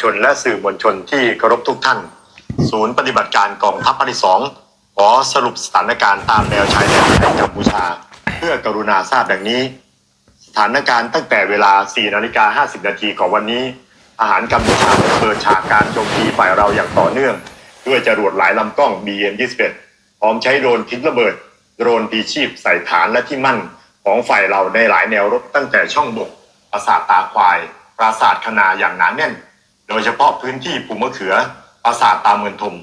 ชนและสื่อมวลชนที่เคารพทุกท่าน ศูนย์ปฏิบัติการกองทัพภาคที่สอง ขอสรุปสถานการณ์ตามแนวชายแดนไทยกัมพูชา เพื่อกรุณาทราบดังนี้ สถานการณ์ตั้งแต่เวลา สี่นาฬิกาห้าสิบนาทีของวันนี้ ทหารกัมพูชาเปิดฉากการโจมตีฝ่ายเราอย่างต่อเนื่อง ด้วยจรวดหลายลำกล้อง บีเอ็มยี่สิบเอ็ด พร้อมใช้โดรนทิ้งระเบิด โดรนพลีชีพใส่ฐานและที่มั่นของฝ่ายเราในหลายแนวรบ ตั้งแต่ช่องบก ปราสาทตาควาย ปราสาทคะนาอย่างหนาแน่น โดยเฉพาะพื้นที่ภูมะเขือ ปราสาทตาเมืองทม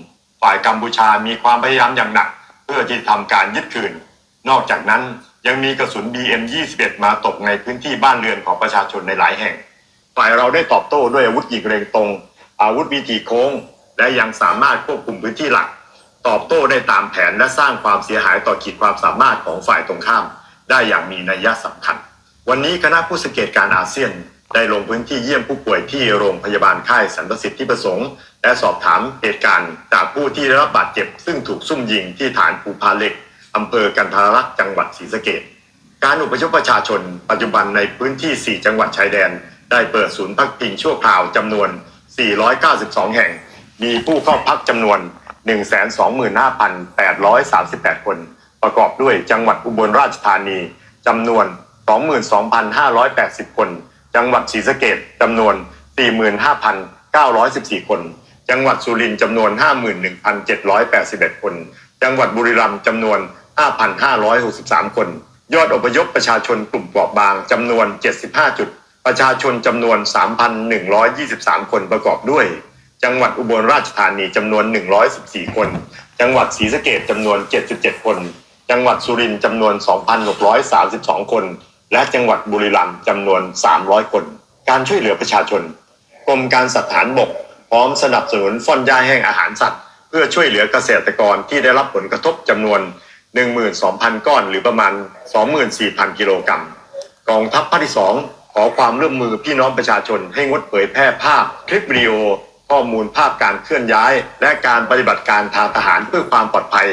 ฝ่ายกัมพูชามีความพยายามอย่างหนัก เพื่อที่จะทำการยึดคืน นอกจากนั้นยังมีกระสุน บีเอ็มยี่สิบเอ็ด มาตกในพื้นที่บ้านเรือนของประชาชนในหลายแห่ง ฝ่ายเราได้ตอบโต้ด้วยอาวุธยิงเร็งตรง อาวุธวิถีโค้ง และยังสามารถควบคุมพื้นที่หลัก ตอบโต้ได้ตามแผน และสร้างความเสียหายต่อขีดความสามารถของฝ่ายตรงข้ามได้อย่างมีนัยสำคัญ วันนี้คณะผู้สังเกตการณ์อาเซียนได้ลงพื้นที่เยี่ยมผู้ป่วยที่โรงพยาบาลค่ายสรรพสิทธิประสงค์ และสอบถามเหตุการณ์จากผู้ที่ได้รับบาดเจ็บ ซึ่งถูกซุ่มยิงที่ฐานภูผาเหล็ก อำเภอกันทรลักษณ์ จังหวัดศรีสะเกษ การอพยพประชาชนปัจจุบันในพื้นที่ สี่ จังหวัดชายแดน ได้เปิดศูนย์พักพิงชั่วคราวจำนวน สี่ร้อยเก้าสิบสอง แห่ง มีผู้เข้าพักจำนวน หนึ่งแสนสองหมื่นห้าพันแปดร้อยสามสิบแปด คน ประกอบด้วยจังหวัดอุบลราชธานีจำนวน สองหมื่นสองพันห้าร้อยแปดสิบ คน จังหวัดศรีสะเกษจำนวน สี่หมื่นห้าพันเก้าร้อยสิบสี่ คน จังหวัดสุรินทร์จำนวน ห้าหมื่นหนึ่งพันเจ็ดร้อยแปดสิบเอ็ด คน จังหวัดบุรีรัมย์จำนวน ห้าพันห้าร้อยหกสิบสาม คน ยอดอพยพประชาชนกลุ่มเปราะบางจำนวน เจ็ดสิบห้า จุด ประชาชนจำนวน สามพันหนึ่งร้อยยี่สิบสาม คน ประกอบด้วย จังหวัดอุบลราชธานีจำนวน หนึ่งร้อยสิบสี่ คน จังหวัดศรีสะเกษจำนวน เจ็ดสิบเจ็ด คน จังหวัดสุรินทร์จำนวน สองพันหกร้อยสามสิบสอง คน และจังหวัดบุรีรัมย์จำนวน สามร้อย คน การช่วยเหลือประชาชน กรมการสัตว์ทหารบก พร้อมสนับสนุนฟ่อนหญ้าแห้งอาหารสัตว์ เพื่อช่วยเหลือเกษตรกรที่ได้รับผลกระทบจำนวน หนึ่งหมื่นสองพัน ก้อน หรือประมาณ สองหมื่นสี่พัน กิโลกรัม กองทัพภาคที่สอง ขอความร่วมมือพี่น้องประชาชนให้งดเผยแพร่ภาพ คลิปวิดีโอ ข้อมูลภาพการเคลื่อนย้าย และการปฏิบัติการทางทหารเพื่อความปลอดภัย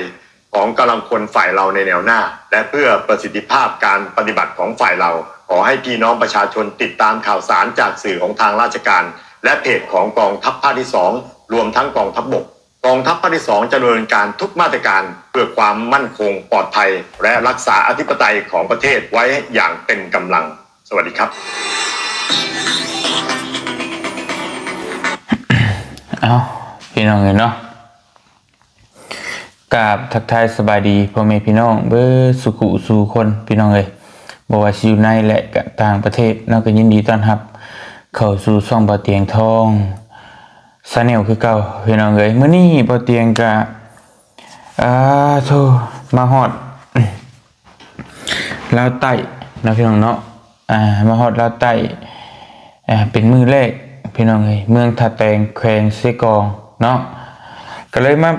ของกำลังพลฝ่ายเราในแนวหน้า และเพื่อประสิทธิภาพการปฏิบัติของฝ่ายเรา ขอให้พี่น้องประชาชนติดตามข่าวสารจากสื่อของทางราชการ และเพจของกองทัพภาคที่สอง รวมทั้งกองทัพบก กองทัพภาคที่สองจะดำเนินการทุกมาตรการเพื่อความมั่นคงปลอดภัย และรักษาอธิปไตยของประเทศไว้อย่างเต็มกำลัง สวัสดีครับ เอ้า พี่น้องเอ้ยเนาะ กราบทักทายสบายดีพ่อแม่พี่น้องเบิดสู่คู่สู่คน พี่น้องเอ้ย บ่ว่าสิอยู่ในและก็ต่างประเทศเนาะ ก็ยินดีต้อนรับเข้าสู่ช่องบ่าวเตียงทองแชนแนลคือเก่า พี่น้องเอ้ย มื้อนี้บ่าวเตียงก็ อ่า โธ่ มาฮอด ลาวใต้เนาะพี่น้องเนาะ อ่า มาฮอดลาวใต้ อ่า เป็นมื้อแรกพี่น้องเอ้ย เมืองท่าแตง แขวงเซกองเนาะ ก็เลยมา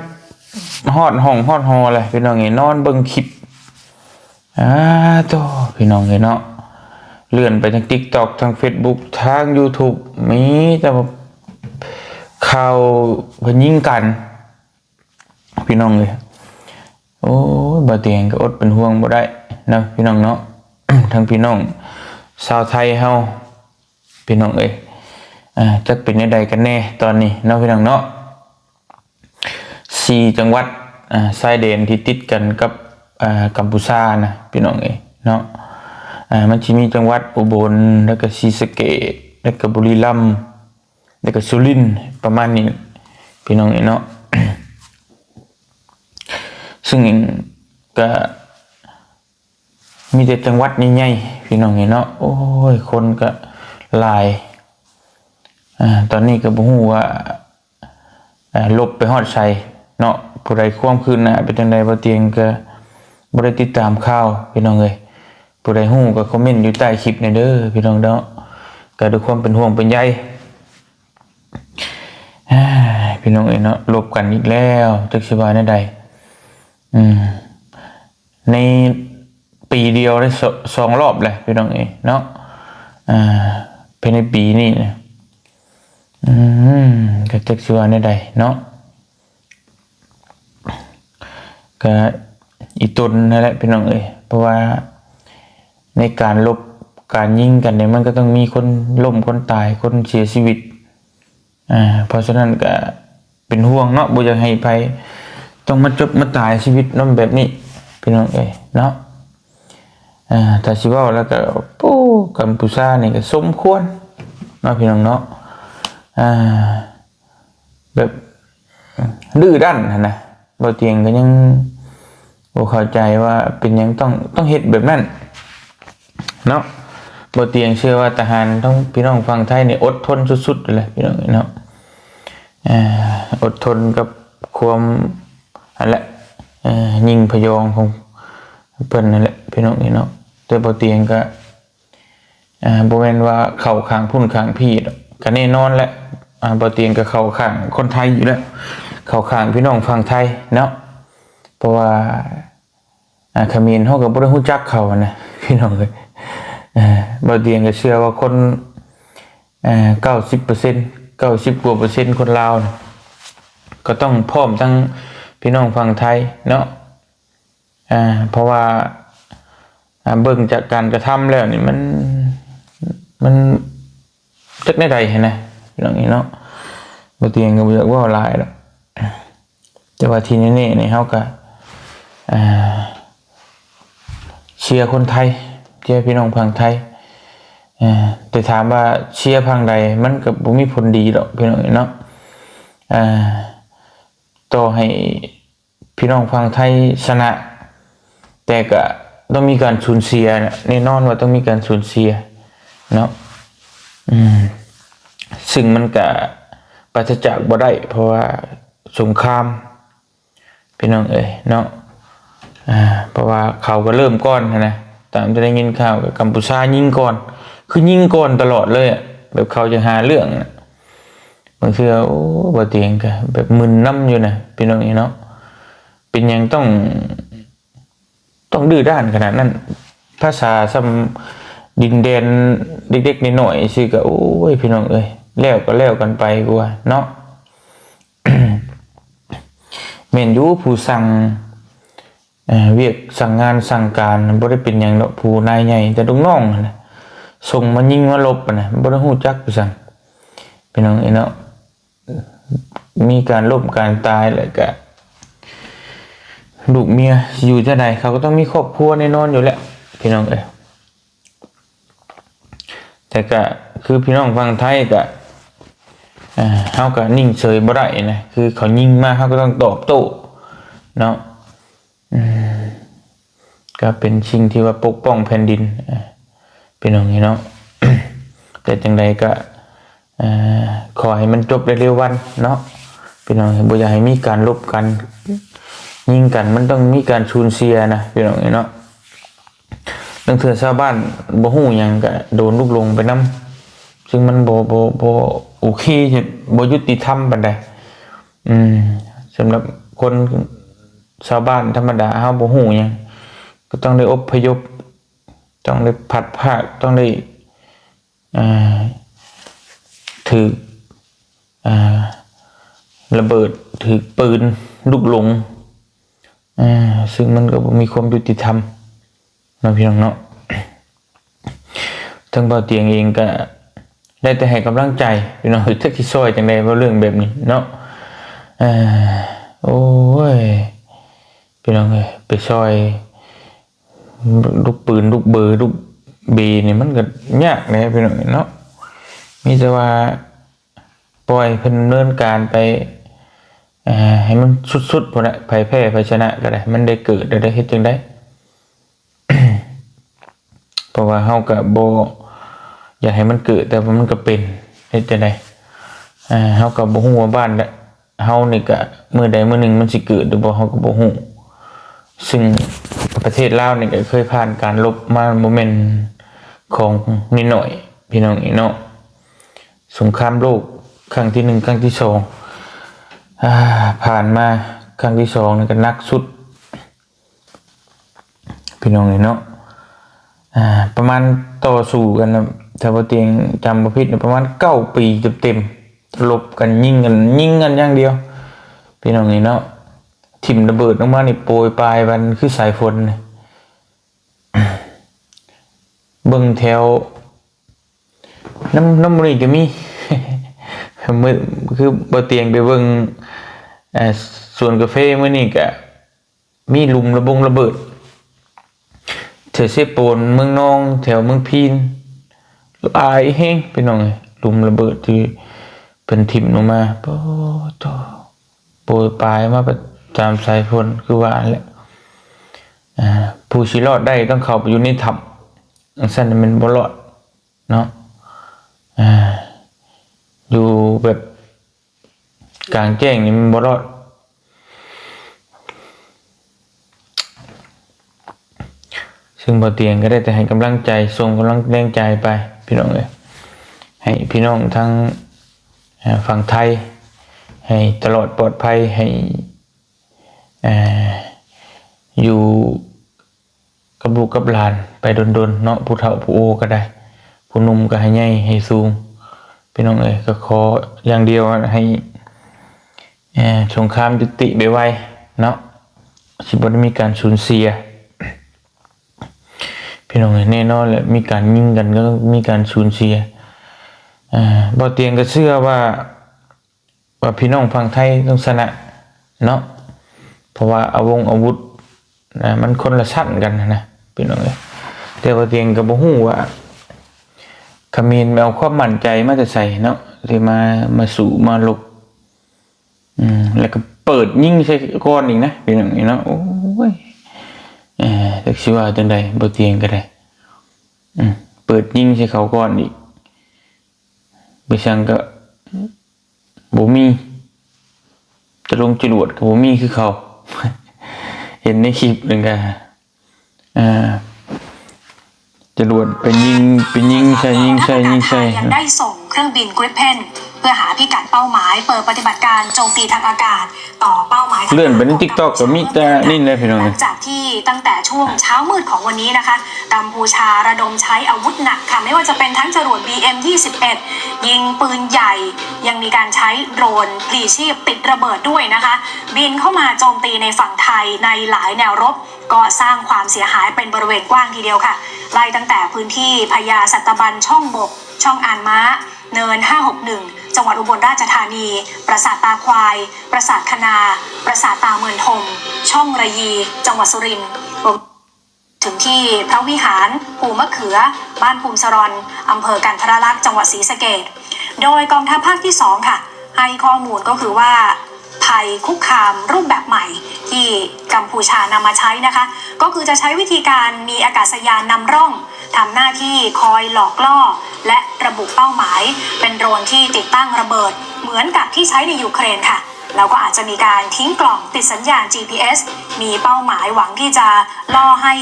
ฮอดห้องฮอดหอแหละพี่น้องเอ้ย นอนเบิ่งคลิป อ่า โธ่ พี่น้องเอ้ยเนาะ เลื่อนไปทาง TikTok ทาง Facebook ทาง YouTube มีแต่ว่าข่าวเพิ่นยิงกัน พี่น้องเอ้ย โอ้ย บ่าวเตียงก็อดเป็นห่วงบ่ได้นะพี่น้องเนาะ ทั้งพี่น้องชาวไทยเฮา พี่น้องเอ้ย อ่า จักเป็นแนวใดกันแน่ตอนนี้เนาะพี่น้องเนาะ สี่จังหวัด อ่า ชายแดนที่ติดกันกับ อ่า กัมพูชานะพี่น้องเอ้ยเนาะ อ่า มันสิมีจังหวัดอุบล แล้วก็ศรีสะเกษ แล้วก็บุรีรัมย์ แล้วก็สุรินทร์ ประมาณนี้พี่น้องเอ้ยเนาะ ซึ่งก็มีแต่จังหวัดใหญ่ๆ พี่น้องเอ้ยเนาะ โอ้ย คนก็หลาย อ่า ตอนนี้ก็บ่ฮู้ว่า อ่า ลบไปฮอดไสเนาะ ผู้ใดความคืบหน้าเป็นจั่งใด บ่าวเตียงก็บ่ได้ติดตามข่าวพี่น้องเอ้ย ผู้ใดฮู้ก็คอมเมนต์อยู่ใต้คลิปแหน่เด้อพี่น้องเนาะ ก็ด้วยความเป็นห่วงเป็นใย อ้าย พี่น้องเอ้ยเนาะ ลบกันอีกแล้ว จักสิว่าแนวใด อืม ในปีเดียวได้ส- สองรอบแหละพี่น้องเอ้ยเนาะ อ่า ภายในปีนี้นะ อืม ก็จักสิว่าแนวใดเนาะ ก็อีตนนั่นแหละพี่น้องเอ้ย เพราะว่าในการลบการยิงกันเนี่ย มันก็ต้องมีคนล้ม คนตาย คนเสียชีวิต ອ່າ ເພາະສະນັ້ນກະເປັນຫ່ວງເນາະ ບໍ່ຢາກໃຫ້ໃຜຕ້ອງມາຈົບມາຕາຍຊີວິດນຳແບບນີ້ ພີ່ນ້ອງເອີຍເນາະ. ອ່າ ຖ້າຊິເວົ້າແລ້ວກໍ ໂອ້ ກຳປູຊານີ້ກໍສົມຄວນເນາະ ພີ່ນ້ອງເນາະ. ອ່າ ແບບດື້ດ້ານຫັ້ນນະ ບ່າວຕຽງກໍຍັງບໍ່ເຂົ້າໃຈວ່າເປັນຫຍັງຕ້ອງ ຕ້ອງເຮັດແບບນັ້ນເນາະ. ບ່າວຕຽງເຊື່ອວ່າທະຫານຂອງພີ່ນ້ອງຝັ່ງໄທນີ້ອົດທົນສຸດໆເລີຍ ພີ່ນ້ອງເນາະ. ອ່າ ອົດທົນກັບຄວາມ ອັນແຫຼະ ເອີ ຍິງພະຍອງຂອງເພິ່ນນັ້ນແຫຼະ ພີ່ນ້ອງເອີຍເນາະ. ແຕ່ບ່າວຕຽງກະ ອ່າ ບໍ່ແມ່ນວ່າເຂົ້າຂ້າງພຸ້ນຂ້າງພີ້ດອກ ກະແນ່ນອນແຫຼະ. ອ່າ ບ່າວຕຽງກະເຂົ້າຂ້າງຄົນໄທຢູ່ແລ້ວ ເຂົ້າຂ້າງພີ່ນ້ອງຝັ່ງໄທເນາະ. ເພາະວ່າ ອ່າ ຂະເໝນເຮົາກໍບໍ່ໄດ້ຮູ້ຈັກເຂົາຫັ້ນນະ ພີ່ນ້ອງເອີຍ. ເອີ ບ່າວຕຽງກໍເຊື່ອວ່າຄົນ ເອີ ເກົ້າສິບເປີເຊັນ ເກົ້າສິບກວ່າເປີເຊັນຄົນລາວນະ ກໍຕ້ອງພ້ອມທັງພີ່ນ້ອງຝັ່ງໄທເນາະ. ອ່າ ເພາະວ່າ ອ່າ ເບິ່ງຈາກການກະທຳແລ້ວນີ້ ມັນ ມັນ ຈັກແນວໃດຫັ້ນນະ ພີ່ນ້ອງເອີຍເນາະ. ບໍ່ຕຽງກໍບໍ່ຢາກເວົ້າຫຼາຍດອກ ແຕ່ວ່າທີ່ແນ່ໆນີ້ ເຮົາກໍເຊຍຄົນໄທ ເຊຍພີ່ນ້ອງຝັ່ງໄທ. ເອີ ແຕ່ຖາມວ່າເຊຍຝັ່ງໃດ ມັນກໍບໍ່ມີຜົນດີດອກ ພີ່ນ້ອງເອີຍເນາະ. ເອີ ຕໍ່ໃຫ້ ພີ່ນ້ອງຝັ່ງໄທຊະນະ ແຕ່ກະຕ້ອງມີການສູນເສຍນະ ແນ່ນອນວ່າຕ້ອງມີການສູນເສຍເນາະ. ອືມ ຊຶ່ງມັນກະປາສະຈາກບໍ່ໄດ້ ເພາະວ່າສົງຄາມ ພີ່ນ້ອງເອີຍເນາະ. ອ່າ ເພາະວ່າເຂົາກໍເລີ່ມກ່ອນຫັ້ນນະ ຕາມທີ່ໄດ້ຍິນຂ່າວກໍກຳປູຊາຍິງກ່ອນ ຄືຍິງກ່ອນຕະຫຼອດເລີຍອະ ແບບເຂົາຈະຫາເລື່ອງນະ. ບາງເທື່ອ ໂອ້ ບ່າວຕຽງກໍແບບມຶນນຳຢູ່ນະ ພີ່ນ້ອງເອີຍເນາະ. ເປັນຫຍັງຕ້ອງ ຕ້ອງດື້ດ້ານຂະໜາດນັ້ນ? ພາສາສ່ຳດິນແດນເລັກໆນ້ອຍໆຊື່ກໍ ໂອ້ຍ ພີ່ນ້ອງເອີຍ ແລ້ວກໍແລ້ວກັນໄປກວ່າເນາະ. ແມ່ນຢູ່ ຜູ້ສັ່ງ ເອີ ວຽກສັ່ງງານສັ່ງການ ບໍ່ໄດ້ເປັນຫຍັງດອກ ຜູ້ນາຍໃຫຍ່ ແຕ່ລູກນ້ອງຫັ້ນນະ ສົ່ງມາຍິງມາລົບຫັ້ນນະ ບໍ່ໄດ້ຮູ້ຈັກຜູ້ສັ່ງ ພີ່ນ້ອງເອີຍເນາະ. ມີການລົ້ມການຕາຍ ແລ້ວກະລູກເມຍຊິຢູ່ຈັ່ງໃດ ເຂົາກໍຕ້ອງມີຄອບຄົວແນ່ນອນຢູ່ແລ້ວ ພີ່ນ້ອງເອີຍ. ແຕ່ກະຄືພີ່ນ້ອງຝັ່ງໄທກະ ເອີ ເຮົາກະນິ່ງເສີຍບໍ່ໄດ້ນະ ຄືເຂົາຍິງມາ ເຮົາກໍຕ້ອງຕອບໂຕ້ເນາະ. ອືມ ກໍເປັນສິ່ງທີ່ວ່າປົກປ້ອງແຜ່ນດິນ ເອີ ພີ່ນ້ອງເອີຍເນາະ. ແຕ່ຈັ່ງໃດກໍ ເອີ ຂໍໃຫ້ມັນຈົບໃນເລັວວັນເນາະ ພີ່ນ້ອງເອີຍ. ບໍ່ຢາກໃຫ້ມີການລົບກັນ ຍິງກັນ ມັນຕ້ອງມີການສູນເສຍນະ ພີ່ນ້ອງເອີຍເນາະ. ລາງເທື່ອຊາວບ້ານບໍ່ຮູ້ຫຍັງກໍໂດນລູກຫຼົງໄປນຳ ຊຶ່ງມັນບໍ່ ບໍ່ ບໍ່ໂອເຄ ບໍ່ຍຸຕິທຳປານໃດ. ອືມ ສຳລັບຄົນ ຊາວບ້ານທຳມະດາ ເຮົາບໍ່ຮູ້ຫຍັງ ກໍຕ້ອງໄດ້ອົບພະຍົບ ຕ້ອງໄດ້ພັດພາກ ຕ້ອງໄດ້ ອ່າ ຖືກ ອ່າ ລະເບີດ ຖືກປືນ ລູກຫຼົງ ອ່າ ຊຶ່ງມັນກໍບໍ່ມີຄວາມຍຸຕິທຳເນາະ ພີ່ນ້ອງເນາະ. ທາງບ່າວຕຽງເອງກໍໄດ້ແຕ່ໃຫ້ກຳລັງໃຈ ພີ່ນ້ອງ ຈັກຊິຊ່ອຍຈັ່ງໃດ ເວົ້າເລື່ອງແບບນີ້ເນາະ. ເອີ ໂອ້ຍ ພີ່ນ້ອງເອີຍ ໄປຊ່ອຍລູກປືນ ລູກເບີ ລູກເບນີ້ ມັນກໍຍາກແດ່ ພີ່ນ້ອງເນາະ. ມີແຕ່ວ່າປ່ອຍເພິ່ນດຳເນີນການໄປ ເອີ ໃຫ້ມັນສຸດໆພຸ້ນແຫຼະ ໃຜແພ້ໃຜຊະນະກໍໄດ້ ມັນໄດ້ເກີດແລ້ວ ໄດ້ເຮັດຈັ່ງໃດ? ເພາະວ່າເຮົາກໍບໍ່ຢາກໃຫ້ມັນເກີດ ແຕ່ວ່າມັນກໍເປັນ ເຮັດຈັ່ງໃດ? ເຮົາກໍບໍ່ຮູ້ວ່າບ້ານເຮົານີ້ກະມື້ໃດມື້ໜຶ່ງມັນຊິເກີດຫຼືບໍ່ ເຮົາກໍບໍ່ຮູ້. ຊຶ່ງປະເທດລາວນີ້ກໍເຄີຍຜ່ານການລົບມາ ບໍ່ແມ່ນຂອງນ້ອຍໆ ພີ່ນ້ອງເອີຍເນາະ. ສົງຄາມໂລກຄັ້ງທີໜຶ່ງ ຄັ້ງທີສອງ ອາ ຜ່ານມາຄັ້ງທີສອງນີ້ກໍໜັກສຸດ ພີ່ນ້ອງເອີຍເນາະ. ອາ ປະມານຕໍ່ສູ້ກັນນະ ຖ້າບໍ່ຕຽງຈຳບໍ່ຜິດນະ ປະມານເກົ້າປີເຕັມໆ ລົບກັນ ຍິງກັນ ຍິງກັນຢ່າງດຽວ ພີ່ນ້ອງເອີຍເນາະ. ຖິ້ມລະເບີດລົງມານີ້ໂປຍປາຍວັນຄືສາຍຝົນ ເບິ່ງແຖວ ນ້ຳ ນ້ຳບວກນີ້ກໍມີ ມື້ ຄືບໍ່ຕຽງໄປເບິ່ງ ເອີ່ ສວນກາເຟມື້ນີ້ກະມີຫຼຸມລະບົງລະເບີດ ແຖວເຊໂປນ ເມືອງນອງ ແຖວເມືອງພີນ ຫຼາຍແຮງພີ່ນ້ອງເອີຍ. ຫຼຸມລະເບີດທີ່ເພິ່ນຖິ້ມລົງມາ ໂອ້ໂຕ ໂປຍປາຍມາປະຈຳສາຍຝົນ ຄືວ່າແຫຼະ. ອ່າ ຜູ້ຊິລອດໄດ້ຕ້ອງເຂົ້າໄປຢູ່ໃນຖ້ຳ ຈັ່ງຊັ້ນແມ່ນບໍ່ລອດເນາະ. ອ່າ ຢູ່ແບບກາງແຈ້ງນີ້ມັນບໍ່ລອດ. ຊຶ່ງບໍ່ຕຽງກໍໄດ້ແຕ່ໃຫ້ກຳລັງໃຈ ສົ່ງກຳລັງແຮງໃຈໄປພີ່ນ້ອງເອີຍ ໃຫ້ພີ່ນ້ອງທັງ ເອີ່ ຝັ່ງໄທ ໃຫ້ຕະຫຼອດປອດໄພ ໃຫ້ ເອີ່ ຢູ່ກັບລູກກັບຫຼານໄປດົນໆເນາະ. ຜູ້ເຖົ້າຜູ້ໂອກໍໄດ້ ຜູ້ໜຸ່ມກໍໃຫ້ໃຫຍ່ໃຫ້ສູງ ພີ່ນ້ອງເອີຍ. ກໍຂໍຢ່າງດຽວໃຫ້ ເອີ່ ສົງຄາມຍຸຕິໄວໆເນາະ ຊິບໍ່ໄດ້ມີການສູນເສຍ ພີ່ນ້ອງເອີຍ. ແນ່ນອນແຫຼະ ມີການຍິງກັນກໍຕ້ອງມີການສູນເສຍ. ເອີ່ ບໍ່ຕຽງກໍເຊື່ອວ່າ ວ່າພີ່ນ້ອງຝັ່ງໄທຕ້ອງຊະນະເນາະ ເພາະວ່າອາວົງອາວຸດນະ ມັນຄົນລະຊັ້ນກັນນະ ພີ່ນ້ອງເອີຍ. ແຕ່ວ່າຕຽງກໍບໍ່ຮູ້ວ່າຂະເໝນໄປເອົາຄວາມໝັ້ນໃຈມາແຕ່ໃສເນາະ ທີ່ມາ ມາສູ້ມາລົບ ອືມ ແລ້ວກໍເປີດຍິງໃສ່ກ່ອນອີກນະ ພີ່ນ້ອງເນາະ. ໂອ້ຍ ເອີ ຈັກຊິວ່າຈັ່ງໃດ ບໍ່ຕຽງກໍໄດ້ ອືມ ເປີດຍິງໃສ່ເຂົາກ່ອນອີກ ໄປສັງກໍ ບໍ່ມີ ຈະລົງຈະຫຼວດກໍບໍ່ມີຄືເກົ່າ ເຫັນໃນຄລິບນັ້ນກະ ອ່າ ຈະຫຼວດໄປຍິງ ໄປຍິງໃສ່ ຍິງໃສ່ ຍິງໃສ່ ຍັງໄດ້ສົ່ງເຄື່ອງບິນ Gripen ເພື່ອຫາພິກັດເປົ້າໝາຍ ເປີດປະຕິບັດການໂຈມຕີທາງອາກາດ ຕໍ່ເປົ້າໝາຍ ເລື່ອນໄປໃນ TikTok ກໍມີແຕ່ນີ້ແຫຼະພີ່ນ້ອງ ຫຼັງຈາກທີ່ຕັ້ງແຕ່ຊ່ວງເຊົ້າມືດຂອງວັນນີ້นะคะ ກັມພູຊາລະດົມໃຊ້ອາວຸດໜັກค่ะ ไม่ว่าจะเป็นทั้งจรวด บีเอ็มยี่สิบเอ็ด ยิงปืนใหญ่ ยังมีการใช้โดรนพลีชีพติดระเบิดด้วยนะคะ บินเข้ามาโจมตีในฝั่งไทยในหลายแนวรบ ก็สร้างความเสียหายเป็นบริเวณกว้างทีเดียวค่ะ ไล่ตั้งแต่พื้นที่พญาสัตบัญ ช่องบก ช่องอานม้า เนินห้าหกหนึ่ง จังหวัดอุบลราชธานี ปราสาทตาควาย ปราสาทคะนา ปราสาทตาเมืองทม ช่องระยี จังหวัดสุรินทร์ รวมถึงที่พระวิหาร ภูมะเขือ บ้านภูมิสะรอน อำเภอกันทรลักษณ์ จังหวัดศรีสะเกษ โดยกองทัพภาคที่สองค่ะ ให้ข้อมูลก็คือว่า ภัยคุกคามรูปแบบใหม่ที่กัมพูชานำมาใช้นะคะ ก็คือจะใช้วิธีการมีอากาศยานนำร่อง ทำหน้าที่คอยหลอกล่อ และระบุเป้าหมาย เป็นโดรนที่ติดตั้งระเบิด เหมือนกับที่ใช้ในยูเครนค่ะ แล้วก็อาจจะมีการทิ้งกล่องติดสัญญาณ จีพีเอส มีเป้าหมายหวังที่จะล่อให้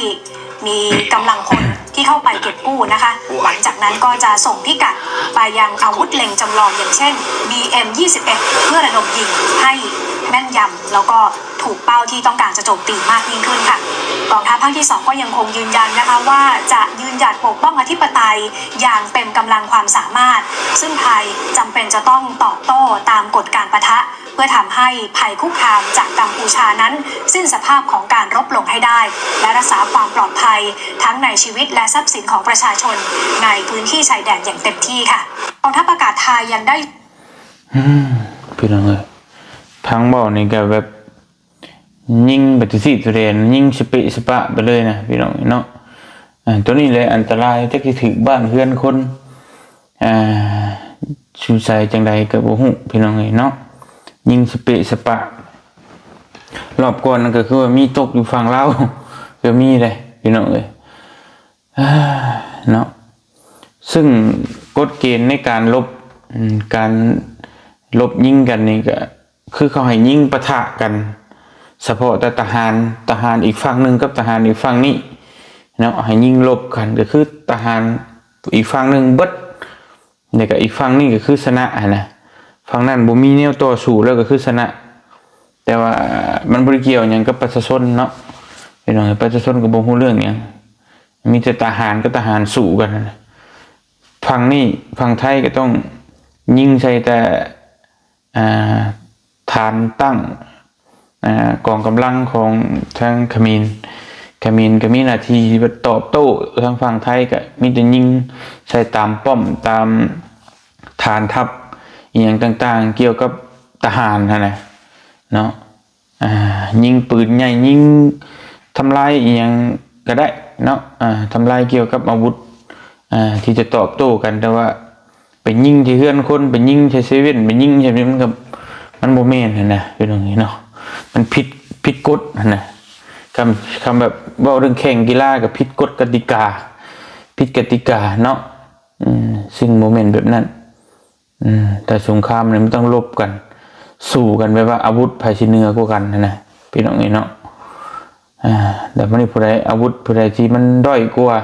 มีกำลังพลที่เข้าไปเก็บกู้นะคะ หลังจากนั้นก็จะส่งพิกัดไปยังอาวุธเล็งจำลอง อย่างเช่น บีเอ็มยี่สิบเอ็ด เพื่อระดมยิงให้แม่นยำ แล้วก็ ถูกเป้าที่ต้องการจะโจมตีมากยิ่งขึ้นค่ะ กองทัพภาคที่สองก็ยังคงยืนยันนะคะว่าจะยืนหยัดปกป้องอธิปไตยอย่างเต็มกำลังความสามารถ ซึ่งไทยจำเป็นจะต้องตอบโต้ตามกฎการปะทะ เพื่อทำให้ภัยคุกคามจากกัมพูชานั้นสิ้นสภาพของการรบลงให้ได้ และรักษาความปลอดภัยทั้งในชีวิตและทรัพย์สินของประชาชนในพื้นที่ชายแดนอย่างเต็มที่ค่ะ กองทัพอากาศไทยยังได้ ອືມ ພີ່ນ້ອງເອີຍ ທາງເວົ້ານີ້ກໍແບບ ຍິງໄປແຕ່ຊີ້ແຕ່ແດນ ຍິງສະເປະສະປະໄປເລີຍນະ ພີ່ນ້ອງເນາະ. ອາ ໂຕນີ້ແຫຼະອັນຕະລາຍ ຈັກຊິຖືກບ້ານເຮືອນຄົນ ອ່າ ຢູ່ໃສຈັ່ງໃດກໍບໍ່ຮູ້ ພີ່ນ້ອງເອີຍເນາະ, ຍິງສະເປະສະປະ. ລອບກ່ອນນັ້ນກໍຄືວ່າມີຕົກຢູ່ຝັ່ງລາວ ກໍມີເດ້ ພີ່ນ້ອງເອີຍ. ເນາະ ຊຶ່ງກົດເກນໃນການລົບ ອາ ການລົບຍິງກັນນີ້ກໍຄືເຂົາໃຫ້ຍິງປະທະກັນ ສະເພາະແຕ່ທະຫານ ທະຫານອີກຝັ່ງໜຶ່ງກັບທະຫານອີກຝັ່ງນີ້ເນາະ ໃຫ້ຍິງລົບກັນ ກໍຄືທະຫານອີກຝັ່ງໜຶ່ງເບິດ ແລ້ວກໍອີກຝັ່ງນີ້ກໍຄືຊະນະຫັ້ນນະ. ຝັ່ງນັ້ນບໍ່ມີແນວຕໍ່ສູ້ແລ້ວກໍຄືຊະນະ. ແຕ່ວ່າມັນບໍ່ໄດ້ກ່ຽວຫຍັງກັບປະຊາຊົນເນາະ ພີ່ນ້ອງ, ປະຊາຊົນກໍບໍ່ຮູ້ເລື່ອງຫຍັງ, ມີແຕ່ທະຫານກັບທະຫານສູ້ກັນຫັ້ນນະ. ຝັ່ງນີ້ ຝັ່ງໄທກໍຕ້ອງຍິງໃສ່ແຕ່ ອ່າ ຖານຕັ້ງ ອ່າ ກອງກຳລັງຂອງທາງຂະເໝນ, ຂະເໝນກໍມີໜ້າທີ່ຕອບໂຕ້, ທາງຝັ່ງໄທກໍມີແຕ່ຍິງໃສ່ຕາມປ້ອມ ຕາມ ຖານທັບ ອີ່ຫຍັງຕ່າງໆ ກ່ຽວກັບທະຫານຫັ້ນນະເນາະ ອ່າ ຍິງປືນໃຫຍ່ ຍິງທຳລາຍອີ່ຫຍັງກໍໄດ້ເນາະ ອ່າ ທຳລາຍກ່ຽວກັບອາວຸດ ອ່າ ທີ່ຈະຕອບໂຕ້ກັນ ແຕ່ວ່າໄປຍິງທີ່ເຮືອນຄົນ ໄປຍິງໃສ່ເຊເວັ່ນ ໄປຍິງໃສ່ ມັນກໍ ມັນບໍ່ແມ່ນຫັ້ນນະ ພີ່ນ້ອງເອີຍເນາະ ມັນຜິດ ຜິດກົດຫັ້ນນະ ຄຳ ຄຳແບບເວົ້າເລື່ອງແຂ່ງກິລາກໍຜິດກົດກະຕິກາ ຜິດກະຕິກາເນາະ ອືມ ຊຶ່ງບໍ່ແມ່ນແບບນັ້ນ. ອືມ ແຕ່ສົງຄາມນີ້ມັນຕ້ອງລົບກັນ ສູ້ກັນແບບວ່າອາວຸດໃຜຊິເໜືອກວ່າກັນຫັ້ນນະ ພີ່ນ້ອງເອີຍເນາະ ອ່າ ແລ້ວບັດນີ້ຜູ້ໃດ ອາວຸດຜູ້ໃດທີ່ມັນດ້ອຍກວ່າ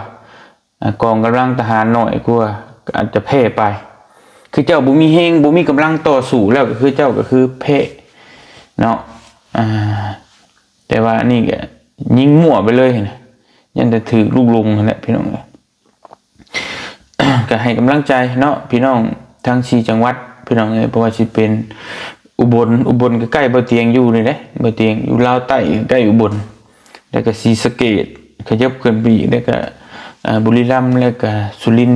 ອ່າ ກອງກຳລັງທະຫານໜ້ອຍກວ່າ ກໍອາດຈະແພ້ໄປ ຄືເຈົ້າບໍ່ມີແຮງ ບໍ່ມີກຳລັງຕໍ່ສູ້ແລ້ວ ກໍຄືເຈົ້າກໍຄືແພ້ເນາະ ອ່າ ແຕ່ວ່າອັນນີ້ກໍຍິງມົ້ວໄປເລີຍນະ ຢ້ານແຕ່ຖືກລູກຫຼົງຫັ້ນແຫຼະ ພີ່ນ້ອງເອີຍ. ກໍໃຫ້ກຳລັງໃຈເນາະ ພີ່ນ້ອງທັງສີ່ຈັງຫວັດ ພີ່ນ້ອງເອີຍ ບໍ່ວ່າຊິເປັນອຸບົນ ອຸບົນກໍໃກ້ບ່າວຕຽງຢູ່ນີ້ເດ້ ບ່າວຕຽງຢູ່ລາວໃຕ້ ໃກ້ອຸບົນ ແລ້ວກໍສີສະເກດ ຂະຫຍັບຂຶ້ນໄປອີກ ແລ້ວກໍ ອ່າ ບຸລີລັມ ແລ້ວກໍສຸລິນ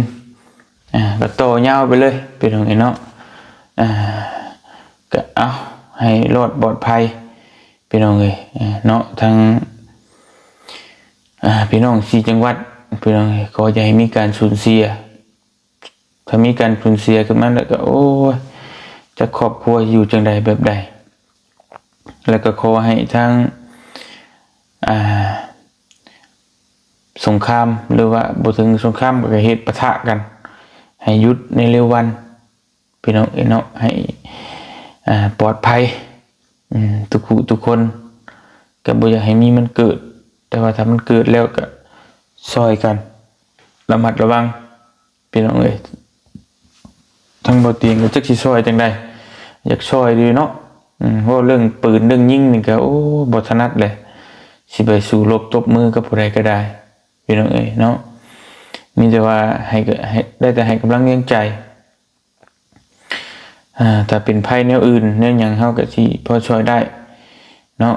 ອ່າ ກໍຕໍ່ຍາວໄປເລີຍ ພີ່ນ້ອງເອີຍເນາະ ອ່າ ກໍເອົາໃຫ້ລອດປອດໄພ ພີ່ນ້ອງເອີຍ ເນາະ ທັງ ອ່າ ພີ່ນ້ອງສີ່ຈັງຫວັດ ພີ່ນ້ອງເອີຍ ຂໍຢ່າໃຫ້ມີການສູນເສຍ ຖ້າມີການສູນເສຍຂຶ້ນມາແລ້ວກໍ ໂອ້ຍ ຈັກຄອບຄົວຢູ່ຈັ່ງໃດແບບໃດ ແລ້ວກໍຂໍໃຫ້ທາງ ອ່າ ສົງຄາມ ຫຼືວ່າບໍ່ເຖິງສົງຄາມ ກໍເຫດປະທະກັນ ໃຫ້ຢຸດໃນເລັວວັນ ພີ່ນ້ອງເອີຍເນາະ ໃຫ້ ອ່າ ປອດໄພ ອືມ ທຸກຜູ້ທຸກຄົນ ກໍບໍ່ຢາກໃຫ້ມີມັນເກີດ ແຕ່ວ່າຖ້າມັນເກີດແລ້ວກໍຊ່ອຍກັນລະມັດລະວັງ ພີ່ນ້ອງເອີຍ ທາງບ່າວຕຽງກໍຈັກຊິຊ່ອຍຈັ່ງໃດ ຢາກຊ່ອຍຢູ່ເນາະ ອືມ ເວົ້າເລື່ອງປືນເລື່ອງຍິງນີ້ກໍ ໂອ້ ບໍ່ຖະໜັດແຫຼະ ຊິໄປສູ້ລົບຕົບມືກັບຜູ້ໃດກໍໄດ້ ພີ່ນ້ອງເອີຍເນາະ ມີແຕ່ວ່າໃຫ້ ໃຫ້ ໄດ້ແຕ່ໃຫ້ກຳລັງແຮງໃຈ ອ່າ ຖ້າເປັນໄພແນວອື່ນແນວຫຍັງ ເຮົາກໍຊິພໍຊ່ວຍໄດ້ເນາະ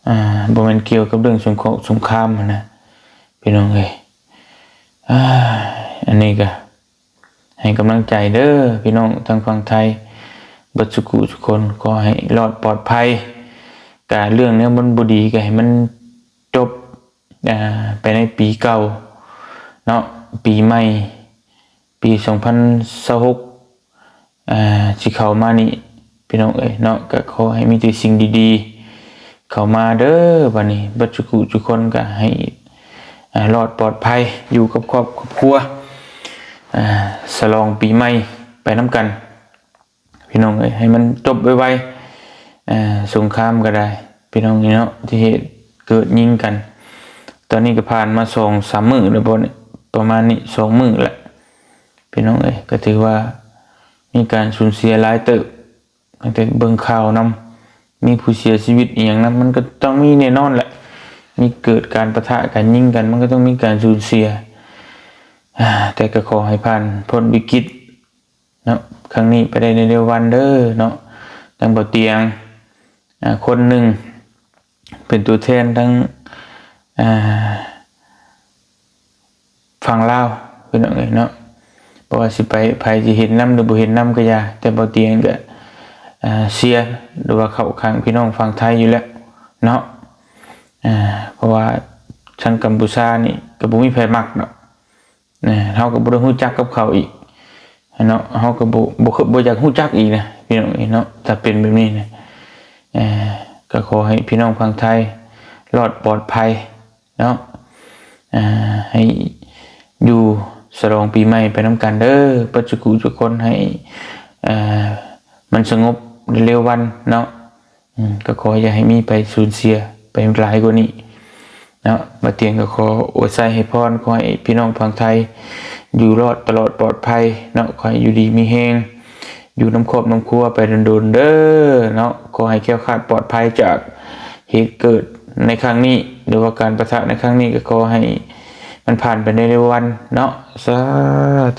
ອ່າ ບໍ່ແມ່ນກ່ຽວກັບເລື່ອງສົງເຄາະສົງຄາມຫັ້ນນະ ພີ່ນ້ອງເອີຍ ອ່າ ອັນນີ້ກໍໃຫ້ກຳລັງໃຈເດີ ພີ່ນ້ອງທາງຝັ່ງໄທ ເບິດສຸຂູສຸຄົນ ຂໍໃຫ້ລອດປອດໄພ ກະເລື່ອງແນວມັນບໍ່ດີກໍໃຫ້ມັນຈົບ ອ່າ ໄປໃນປີເກົ່າເນາະ ປີໃໝ່ ປີສອງພັນຊາວຫົກ ອ່າ ຊິເຂົ້າມານີ້ ພີ່ນ້ອງເອີຍເນາະ ກໍຂໍໃຫ້ມີແຕ່ສິ່ງດີໆເຂົ້າມາເດີ ບັດນີ້ເບິດສຸຂູສຸຄົນກໍໃຫ້ ອ່າ ລອດປອດໄພ ຢູ່ກັບຄອບກັບຄົວ ອ່າ ສະຫຼອງປີໃໝ່ໄປນຳກັນ ພີ່ນ້ອງເອີຍ ໃຫ້ມັນຈົບໄວໆ ເອີ ສົງຄາມກໍໄດ້ ພີ່ນ້ອງເອີຍເນາະ ທີ່ເຫດເກີດຍິງກັນ ຕອນນີ້ກໍຜ່ານມາສອງສາມມື້ແລ້ວບໍ່ນີ້ ປະມານນີ້ສອງມື້ແລ້ວ ພີ່ນ້ອງເອີຍ ກໍຖືວ່າມີການສູນເສຍຫຼາຍເຕີບ ຕັ້ງແຕ່ເບິ່ງຂ່າວນຳ ມີຜູ້ເສຍຊີວິດອີ່ຫຍັງນຳ ມັນກໍຕ້ອງມີແນ່ນອນແຫຼະ ມີເກີດການປະທະກັນ ຍິງກັນ ມັນກໍຕ້ອງມີການສູນເສຍ ແຕ່ກໍຂໍໃຫ້ຜ່ານພົ້ນວິກິດ ເນາະ ຄັ້ງນີ້ໄປໄດ້ໃນເລັວວັນເດີເນາະ ທາງບ່າວຕຽງ ອ່າ ຄົນໜຶ່ງ ເປັນຕົວແທນທັງ ອ່າ ຝັ່ງລາວ ພີ່ນ້ອງເອີຍເນາະ ບໍ່ວ່າຊິໄປ ໃຜຊິເຫັນນຳ ຫຼື ບໍ່ເຫັນນຳກໍຢ່າ ແຕ່ບ່າວຕຽງກໍ ອ່າ ເຊຍ ຫຼືວ່າເຂົ້າຂ້າງພີ່ນ້ອງຝັ່ງໄທຢູ່ແລ້ວເນາະ ອ່າ ເພາະວ່າທາງກຳປູຊານີ້ກໍບໍ່ມີໃຜມັກເນາະ ນະ ເຮົາກໍບໍ່ໄດ້ຮູ້ຈັກກັບເຂົາອີກເນາະ ເຮົາກໍບໍ່ ບໍ່ ບໍ່ຢາກຮູ້ຈັກອີກນະ ພີ່ນ້ອງເອີຍເນາະ ຖ້າເປັນແບບນີ້ນະ ເອີ ກໍຂໍໃຫ້ພີ່ນ້ອງຝັ່ງໄທລອດປອດໄພເນາະ ເອີ ໃຫ້ຢູ່ສະຫຼອງປີໃໝ່ໄປນຳກັນເດີ ເບິດສຸຂູສຸຄົນ ໃຫ້ ເອີ ມັນສະຫງົບໃນເລັວວັນເນາະ. ອືມ ກໍຂໍຢ່າໃຫ້ມີໃຜສູນເສຍໄປຫຼາຍກວ່ານີ້ເນາະ. ບ່າວຕຽງກໍຂໍອວຍໄຊໃຫ້ພອນ ຂໍໃຫ້ພີ່ນ້ອງຝັ່ງໄທຢູ່ລອດຕະຫຼອດປອດໄພເນາະ, ຂໍໃຫ້ຢູ່ດີມີແຮງ ຢູ່ນຳຄອບນຳຄົວໄປດົນໆເດີເນາະ. ຂໍໃຫ້ແຄ້ວຄາດປອດໄພຈາກເຫດເກີດໃນຄັ້ງນີ້ ຫຼືວ່າການປະທະໃນຄັ້ງນີ້ ກໍຂໍໃຫ້ມັນຜ່ານໄປໃນເລັວວັນເນາະ. ສາ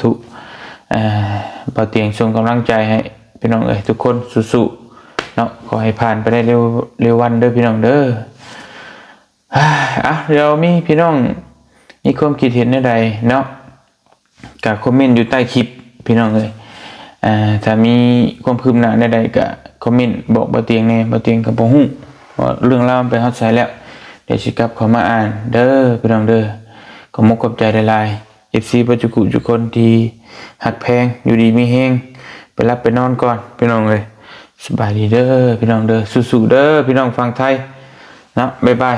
ທຸ. ອ່າ ບ່າວຕຽງສົ່ງກຳລັງໃຈໃຫ້ ພີ່ນ້ອງເອີຍ ທຸກຄົນສູ້ໆເນາະ, ຂໍໃຫ້ຜ່ານໄປໄດ້ເລັວ ເລັວວັນເດີພີ່ນ້ອງເດີ. ອ່າ ດຽວມີພີ່ນ້ອງມີຄວາມຄິດເຫັນແນວໃດເນາະ ກະຄອມເມັນຢູ່ໃຕ້ຄລິບພີ່ນ້ອງເອີຍ. ອ່າ ຖ້າມີຄວາມຄືບໜ້າໃດໆ ກໍຄອມເມັນບອກບ່າວຕຽງແດ່, ບ່າວຕຽງກໍບໍ່ຮູ້ວ່າເລື່ອງລາວມັນໄປຮອດໃສແລ້ວ. ດຽວຊິກັບເຂົ້າມາອ່ານເດີພີ່ນ້ອງເດີ. ຂອບມຸກຂອບໃຈຫຼາຍໆ ເອັຟຊີ ເບິດທຸກຜູ້ທຸກຄົນທີ່ຮັກແພງ, ຢູ່ດີມີແຮງ, ໄປຫຼັບໄປນອນກ່ອນພີ່ນ້ອງເອີຍ. ສະບາຍດີເດີພີ່ນ້ອງເດີ, ສູ້ໆເດີພີ່ນ້ອງຝັ່ງໄທເນາະ, ບາຍບາຍ.